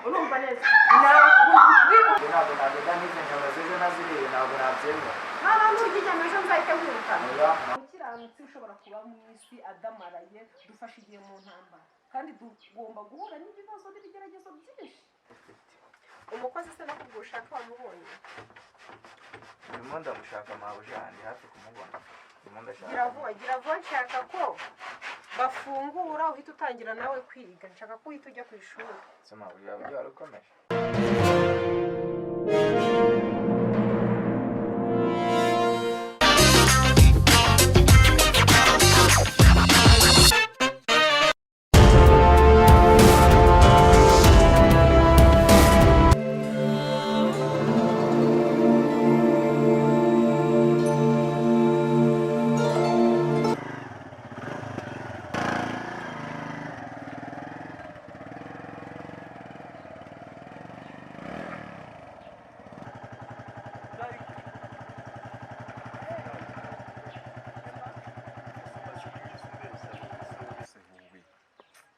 Urumva neza? Ntabwo nagenda n'izo nyama z'ejo ntaziriye, ntabwo nabyemera. Nta nurya inyama ejo nzahita nkwirukana. Oya. Umukiranutsi ushobora kuba mu isi adamaraye. Dufashe igihe mu ntambara kandi tugomba guhura n'ibibazo n'ibigeragezo byinshi. Umukozi se nakubwiye ushaka wamubonye? Ndimo ndamushaka, mabuja, ndi hafi kumubona, ndimo ndashaka. Gira vuba, gira vuba. Nshaka ko bafungura uhita utangira nawe kwiga, nshaka ko uhita ujya ku ishuri. Se mabuja, ibyo wari ukomeje.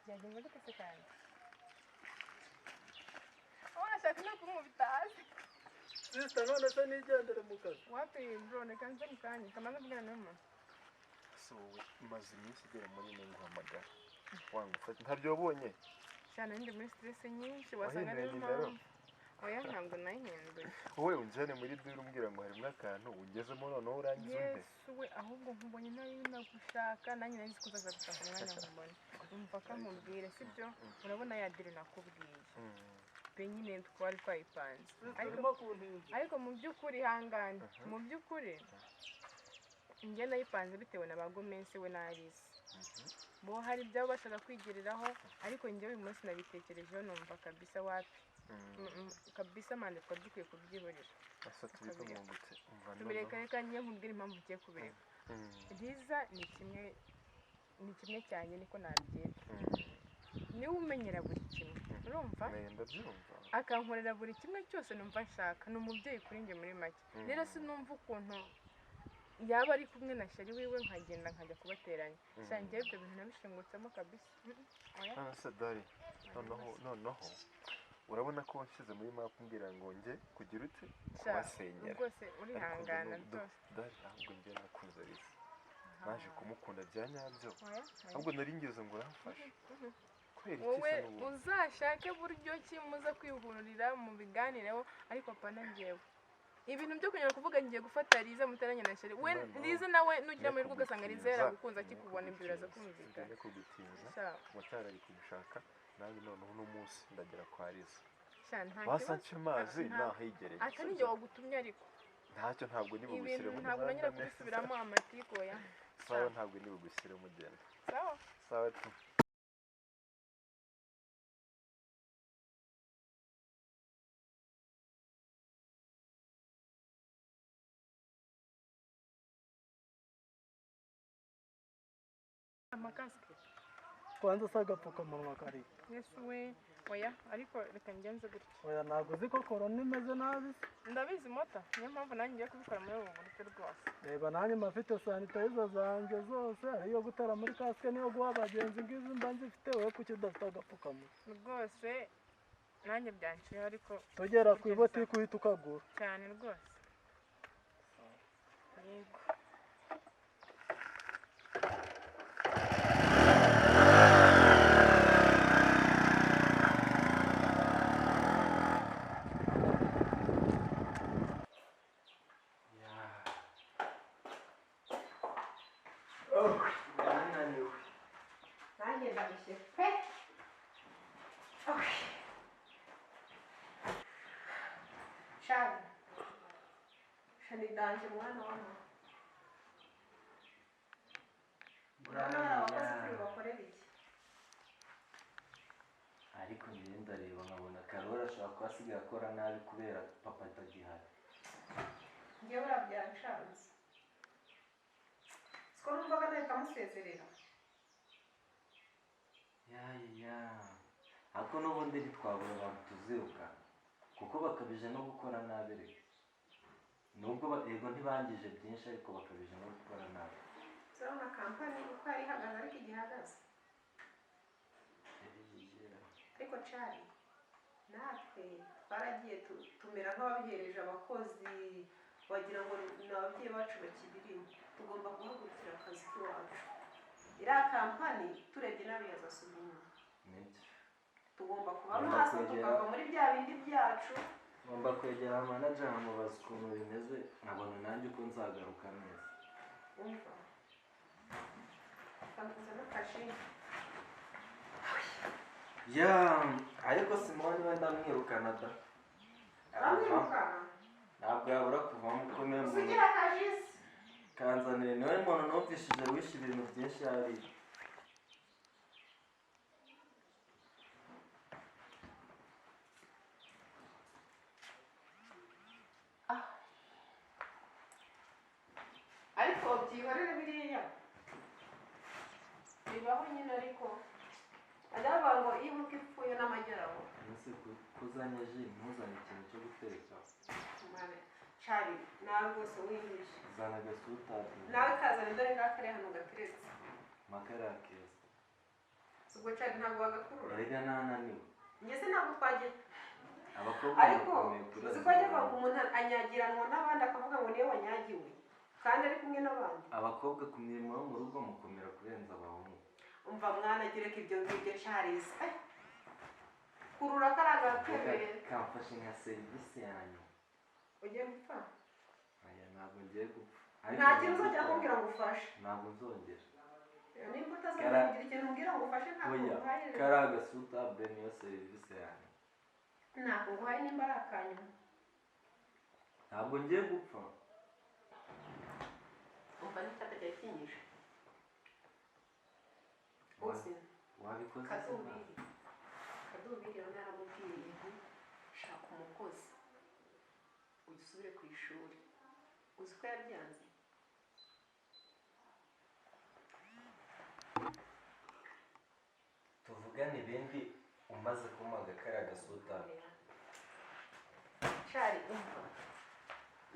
Byagenze gute se kandi? Urashaka no kumubita hasi? Sister, none se nigendere mu kazi? Wapi bro, reka nze mu kanya kamaze kuvugana n'umuntu. So wowe maze iminsi igera muri ine nguhamagara wanga ufata, ntabyo wabonye? Cyane, ndi muri stress nyinshi, wasanga Wahinduye niyo nimero? mpamvu. Oya, ntabwo nayihinduye. Wowe unjyane muri dure umbwira ngo harimo akantu ungezemo, noneho urangiza unde. Yesu we, ahubwo nkubonye nari nagushaka, nanjye nari nzi ko uzaza gushaka umwanya nkubone. Umva ko nkubwire, sibyo? Urabona ya deal nakubwiye pe, nyine twari twayipanze, ariko Urimo kuntinza. Ariko mu by'ukuri, hangane, mu by'ukuri njye nayipanze bitewe na ba Gomesi we n'Alice, bo hari ibyabo bashaka kwigiriraho, ariko njyewe uyu munsi nabitekerejeho numva kabisa wapi. Kabisa mande twari dukwiye kubyihorera. Asa tubive mu ngutse, umva Tubireka. noneho. Reka njye nkubwire impamvu ugiye kubireka. Liza ni kimwe, ni kimwe cyanjye, niko nabyita. Niwe umenyera buri kimwe, urumva? Ndabyumva. Akankorera buri kimwe cyose numva nshaka, ni umubyeyi kuri njye muri make. Rero sinumva ukuntu yaba ari kumwe na chéri wiwe nkagenda nkajya kubateranya. Sha, njyewe ibyo bintu nabishingutsemo kabisa. Oya. None se dore noneho urabona ko washyize muri map umbwira ngo njye kugira ute? Sha, Kubasenyera. Rwose Ariko urihangana rwose. Dore ahubwo njye nakunze Lisa, naje kumukunda bya nyabyo. Oya, oya. Ahubwo nari ngeze ngo uramfashe kubera iki? Wowe Se n'ubundi uzashake buryo ki muza kwihurira mu biganireho, ariko apana njyewe. Ibintu byo kongera kuvuga ngiye gufata Liza mutaranye na chéri we. Noneho, Liza nawe nugira amahirwe ugasanga Liza yaragukunze akikubona, ibyo biraza kumvikana. Njye kugutinza. Sha, Motari ari kumushaka, nanjye noneho uno munsi ndagera kwa Liza. Sha, nta Basa kibazo. nce amazi nahigereye. Aka ni njye wagutumye ariko. Ntacyo, ntabwo ni bugushyire Ibintu mu ntabwo muhanda nongera neza. kubisubiramo amatiku, oya. Sawa, ntabwo ni bugushyire mugenda. Sawa. Sawa tu. Amakasike. Kwanza se agapfukamunwa kari? Yesu we, oya, ariko reka ngenze gutya. Oya, ntabwo uzi ko korona imeze nabi se? Ndabizi mota, niyo mpamvu nanjye ngiye kubikora muri ubu buryo rwose. Reba nanjye mfite sanitizer zanjye zose, hari iyo gutera muri kasike n'iyo guha abagenzi, ngizi mba nzifite. Wowe kuki udafite agapfukamunwa? Rwose nanjye byanciyeho, ariko Tugera ku ibotike uhita ukagura. Cyane rwose, yego. Ndananiwe. Nanjye ndarushye pe. Shani, shani, danje mwana wa mama. Urabona bari abakozi turi bakorera iki? Ariko njyewe ndareba nkabona Karori ashobora kuba asigaye akora nabi kubera papa atagihari. Njyewe buriya byanshanze, siko numvaga nahita musezerera. Ya ya, ariko n'ubundi ntitwabura abantu tuziruka kuko bakabije no gukora nabi. Reka nubwo yego ntibangije byinshi, ariko bakabije no gukora nabi. Turabona company uko yari ihagaze ariko igihagaze. Ariko cari Natwe twaragiye tumera nk'ababihereje abakozi, wagira ngo ni ababyeyi bacu bakibirimo. Tugomba guhagurukira akazi k'iwacu. Iriya kampani turebye nabi yazasubira inyuma. Nibyo. Tugomba kuba Ngomba maso, tukava muri bya bindi byacu. Ngomba kwegera manager nkamubaza ukuntu bimeze, nkabona nanjye uko nzagaruka neza. Umva, kanguza n'akaji. Ya, ariko Simoni we ndamwirukana da. Aramwirukana? Ntabwo yabura kuvamo kuko niwe muntu. Usugira akaji se. Kanzanire, niwe muntu numvishije wishe ibintu byinshi hariya. Ariko byihorere, biriya bibaho nyine, ariko ajya bavuga ngo iyo inkoko ipfuye n'amagi arabora. Ese kuzanye ji ntuzane ikintu cyo gutereka? Mwana, cari nawe rwose winjije. Zana agasutati. Nawe kazana, dore ngaka kari hano gateretse. Makara keza. Si ubwo cari ntabwo wagakurura? Erega ntananiwe. Njye se ntabwo twagiye? Abakobwa Ariko bakomeye kurenza uzi ko ajya avuga ngo abahungu. umuntu anyagiranwa n'abandi, akavuga ngo niwe wanyagiwe kandi ari kumwe n'abandi. Abakobwa ku mirimo yo mu rugo mukomera kurenza abahungu. Umva mwana, gereka ibyo ngibyo. Carisi, kurura kariya gatebe. Reka kamfashe nka serivisi yanyu. Ugiye gupfa? Aya, ntabwo ngiye gupfa. Nta kintu uzongera kumbwira ngo ufashe. Ntabwo nzongera. Nimba utazongera kugira ikintu umbwira ngo ufashe, ntabwo Oya. nguhaye. Kariya gasutable niyo serivisi yanyu. Ntabwo nguhaye nimba ari akanyuma. Ntabwo ngiye gupfa. Umva, n'icyapa cyari kinyishe uzi. Wabikoze se? Kadubiri, Kadubiri rero naramubwiye nti shaka umukozi usubire ku ishuri, uzi ko yabyanze. Tuvugane ibindi umaze kumaga kariya gasutable. Cari, umva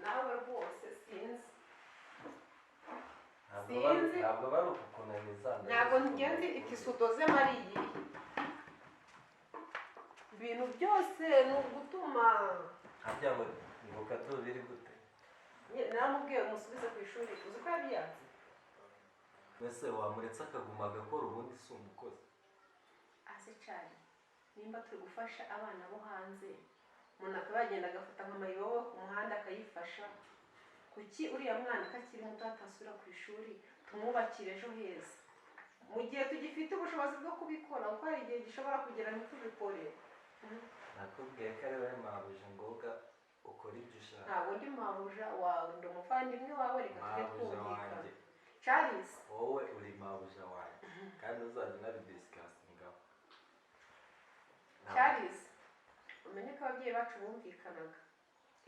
nawe rwose, sinzi. Ntabwo bari Sinzi. Ntabwo bari ukukunaniza. Ntabwo ngenzi itisi udozemo ari iyihe. Ibintu byose ni ugutuma. Harya ngo ngo Kadubiri gute? Naramubwiye musubize ku ishuri, uzi ko yabyanze. Mbese wamuretse akaguma agakora, ubundi si umukozi? Ase cari, nimba turi gufasha abana bo hanze, umuntu akaba yagenda agafata nka mayibobo ku muhanda akayifasha, kuki uriya mwana ko akiri muto atasubira ku ishuri? Tumwubakire ejo heza mu gihe tugifite ubushobozi bwo kubikora, kuko hari igihe gishobora kugera ntitubikore. Nakubwiye ko ari wowe mabuja, ngoga ukora ibyo ushaka. Ntabwo ndi mabuja wawe, ndi umuvandimwe wawe. Reka tujye Mabuja twumvikana. wanjye. Charles. Wowe uri mabuja wanjye kandi uzajya unabidiscussingaho. Charles, umenye ko ababyeyi bacu bumvikanaga.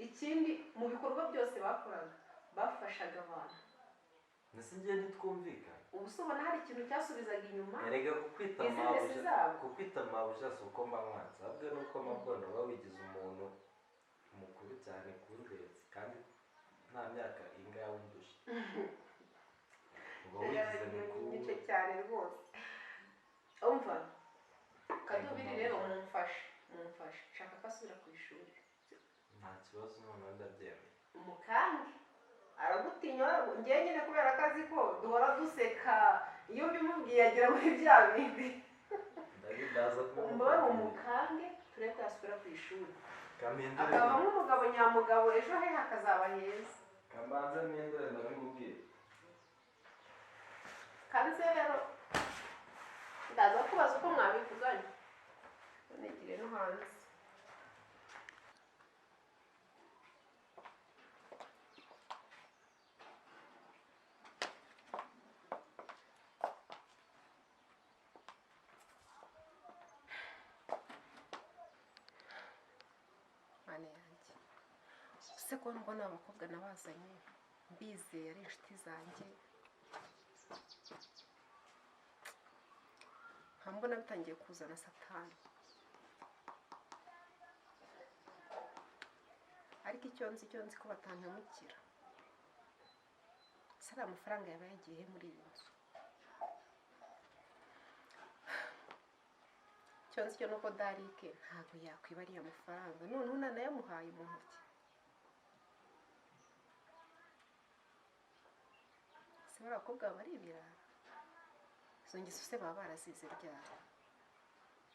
Ikindi, mu bikorwa byose bakoraga bafashaga abantu. Mbese njye ntitwumvikana? Ubu se ubona hari ikintu cyasubizaga inyuma Erega kukwita bizinesi mabuja zabo? Kukwita mabuja si uko mba mwanze, ahubwo ni uko mba mbona uba wigize umuntu mukuru cyane kundenza kandi nta myaka ingahe undusha, uba wigize mukuru. Nyice cyane rwose. Umva Kadubiri rero, mumfashe, mumfashe, nshaka ko asubira ku ishuri. Nta kibazo, noneho ndabyemeye. Umukange aragutinya, njyewe nyine kubera ko azi ko duhora duseka, iyo mbimubwiye agira muri bya bindi. Ndaza. Umubare umukange turebe ko yasubira ku ishuri, Kamindure. akaba nk'umugabo nyamugabo, ejo he hakazaba heza. Kamanze mpindure, ndabimubwira. Kanze rero ndaza kubaza uko mwabivuganye, nigire no hanze. Mana yanjye, ese ko mbona abakobwa nabazanye mbizeye ari inshuti zanjye, nkaba mbona bitangiye kuzana satani? Ariko icyo nzi ko batampemukira. Ese ari amafaranga yaba yagiye he muri iyi nzu? Icyo Icyo nzi cyo ni uko Darike ntabwo yakwiba ariya mafaranga, noneho nanayamuhaye mu ntoki. Se bariya bakobwa baba ari ibirara? Izo ngeso se baba barazize ryari?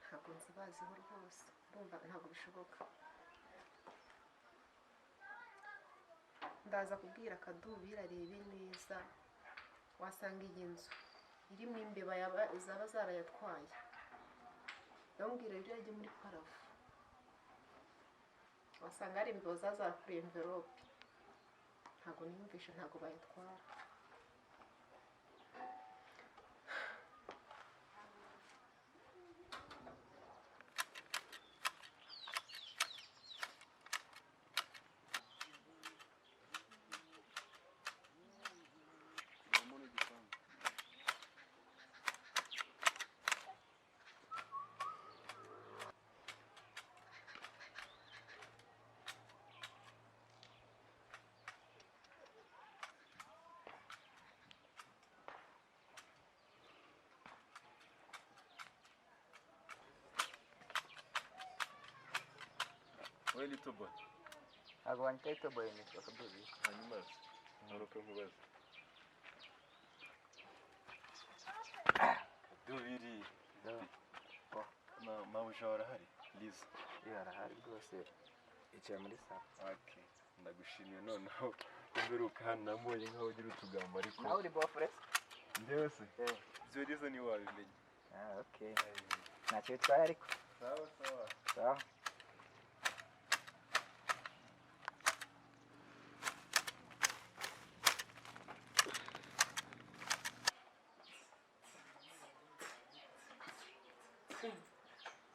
Ntabwo nzibaziho rwose, ndumva ntabwo bishoboka. Ndaza kubwira Kadubira arebe neza, wasanga iyi nzu irimo imbeba zaba zarayatwaye. Ndamubwira rero ajye muri parafu, wasanga hari imbeba zaba zarakuriye envelope. Ntabwo niyumvisha, ntabwo bayatwara. Wowe Little Boy. Ntabwo wanyita Little Boy, nitwa Kadubi. Hanyuma ngaruka nkubaze. Kadubiri. Na mabuja warahari? Liza. Iyo arahari rwose, yicaye muri salo. Okay. Ndagushimiye noneho umberuka hano nambonye nkaho ugira utugambo ariko. Nawe uri bofure? Njyewe se? Ibyo Liza ni wabimenye. Ah, okay. Ntacyo bitwaye ariko. Sawa sawa. Sawa.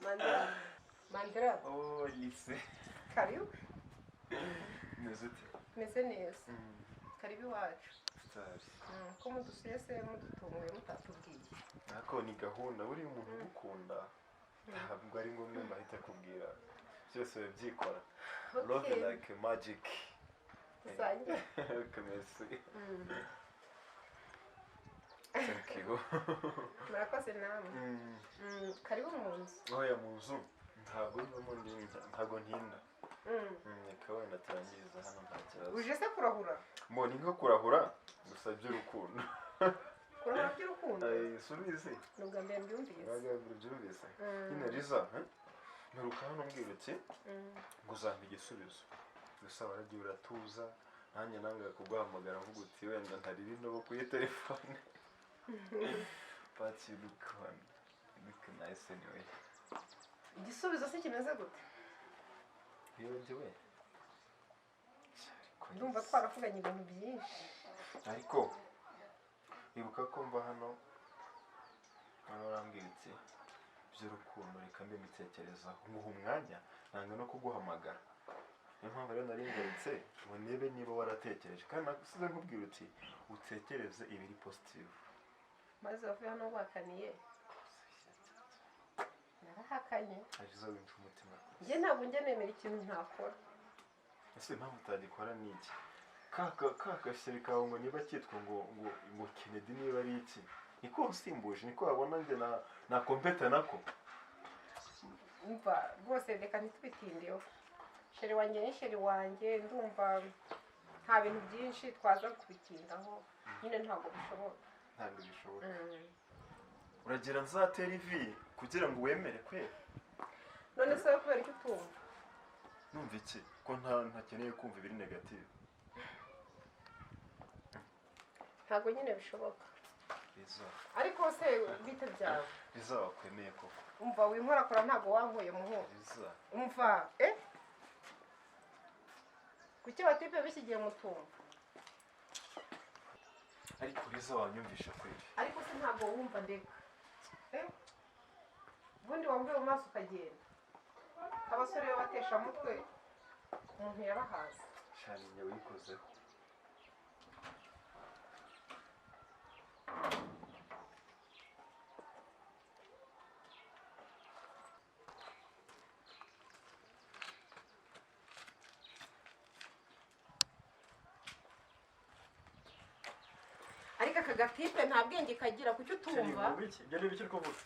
Mandela. Mandela. Oh, Lise. Karibu. Meze ute? Meze neza. Karibu iwacu. Tutari. Ko mudusuye se mudutunguye mutatubwiye? Ariko ni gahunda, buriya umuntu ugukunda ntabwo ari ngombwa ngo ahite akubwira. Byose bibyikora. Love like magic. Dusangire. Okay, merci. Thank you. Murakoze namwe. Karibu mu nzu. Oya, mu nzu ntabwo ndimo, ntabwo ntinda. Reka wenda turangiriza hano nta kibazo. Uje se kurahura? Mbona nko kurahura gusa by'urukundo. Kurahura by'urukundo? Subizi. Ni ubwa mbere mbyumvise. Ni ubwa mbere ubyumvise. Nyine Liza, mperuka hano mbwira uti ngo uzampa igisubizo. Gusa waragiye uratuza, nanjye nangaga kuguhamagara mvuga uti wenda ntarira indobo kuri telefone. But you look one. You look nice anyway. Igisubizo se kimeze gute? Iyo njyewe Ndumva twaravuganye ibintu byinshi. Ariko ibuka ko mva hano warambwira uti by'urukundo reka mbe mbitekerezaho, nguha umwanya nanga no kuguhamagara. Niyo mpamvu rero nari ngarutse ngo ndebe niba waratekereje, kandi nakusize nkubwira uti utekereze ibiri positive. Maze wavuye hano wakaniye. Narahakanye. Arizo wimfa umutima. Njye ntabwo njya nemera ikintu ntakora. Ese impamvu utagikora ni iki? Kaka kawe ngo niba cyitwa ngo ngo ngo Kennedy niba ari iki? Niko usimbuje, niko wabona njye na kompeta nako. Umva rwose reka ntitubitindeho. Sheri wanjye ni sheri wanjye, ndumva nta bintu byinshi twaza kubitindaho, nyine ntabwo bishoboka. Ntabwo bishoboka. Uragira nzatera ivi kugira ngo wemere kwe? None se kubera icyo utumva? Numva iki? Ko ntakeneye kumva ibiri negative. Ntabwo nyine bishoboka. Liza. Ariko se bite byawe? Liza wakwemeye koko. Umva winkorakora ntabwo wankuye muhu. Liza. Umva Kuki batipe bishyigiye mutumva? Ariko Liza wanyumvisha kweli. Ariko se ntabwo wumva ndeka. Ubundi wambaye mu maso ukagenda. Abasore babatesha mutwe umuntu yarahaze. Shani njye wikozeho. Ariko aka gatipe nta bwenge kagira, kuki utumva? Ibyo ni ibiki uri kuvuga?